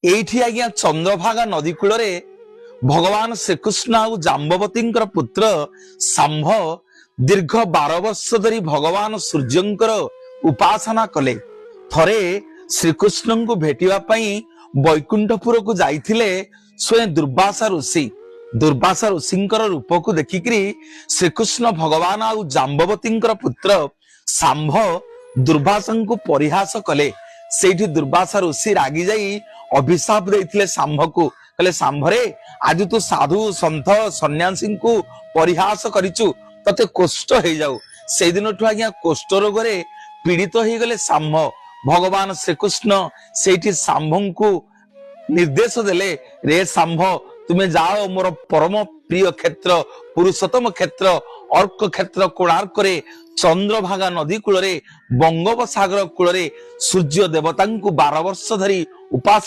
ଏଇଠି ଆଜ୍ଞା ଚନ୍ଦ୍ରଭାଗା ନଦୀ କୂଳରେ ଭଗବାନ ଶ୍ରୀକୃଷ୍ଣ ଆଉ ଜାମ୍ବବତୀଙ୍କର ପୁତ୍ର ଶାମ୍ଭ ଦୀର୍ଘ 12 ବର୍ଷ ଧରି ଭଗବାନ ସୂର୍ଯ୍ୟଙ୍କର ଉପାସନା କଲେ। ଥରେ ଶ୍ରୀକୃଷ୍ଣଙ୍କୁ ଭେଟିବା ପାଇଁ ବୈକୁଣ୍ଠପୁରକୁ ଯାଇଥିଲେ ସ୍ୱୟଂ ଦୁର୍ବାସା ଋଷି। ଦୁର୍ବାସା ଋଷିଙ୍କର ରୂପକୁ ଦେଖିକିରି ଶ୍ରୀକୃଷ୍ଣ ଭଗବାନ ଆଉ ଜାମ୍ବବତୀଙ୍କର ପୁତ୍ର ଶାମ୍ଭ ଦୁର୍ବାସାଙ୍କୁ ପରିହାସ କଲେ। ସେଇଠି ଦୁର୍ବାସା ଋଷି ରାଗି ଯାଇ ଅଭିଶାପ ଦେଇଥିଲେ ଶାମ୍ଭକୁ। କହିଲେ, ଶାମ୍ଭରେ, ଆଜି ତୁ ସାଧୁ ସନ୍ଥ ସନ୍ନ୍ୟାସୀଙ୍କୁ ପରିହାସ କରିଛୁ, ତତେ କୋଷ୍ଠ ହେଇଯାଉ। ସେଇଦିନଠୁ ଆଜ୍ଞା କୋଷ୍ଠ ରୋଗରେ ପୀଡିତ ହେଇଗଲେ ଶାମ୍ଭ। ଭଗବାନ ଶ୍ରୀକୃଷ୍ଣ ସେଇଠି ଶାମ୍ଭଙ୍କୁ ନିର୍ଦ୍ଦେଶ ଦେଲେ, ରେ ଶାମ୍ଭ, ତୁମେ ଯାଅ ମୋର ପରମ ପ୍ରିୟ କ୍ଷେତ୍ର, ପୁରୁଷୋତ୍ତମ କ୍ଷେତ୍ର, ଅର୍କ କ୍ଷେତ୍ର କୋଣାର୍କରେ ଚନ୍ଦ୍ରଭାଗା ନଦୀ କୂଳରେ, ବଙ୍ଗୋପସାଗର କୂଳରେ ସୂର୍ଯ୍ୟ ଦେବତାଙ୍କୁ 12 ବର୍ଷ ଧରି ଉପାସନା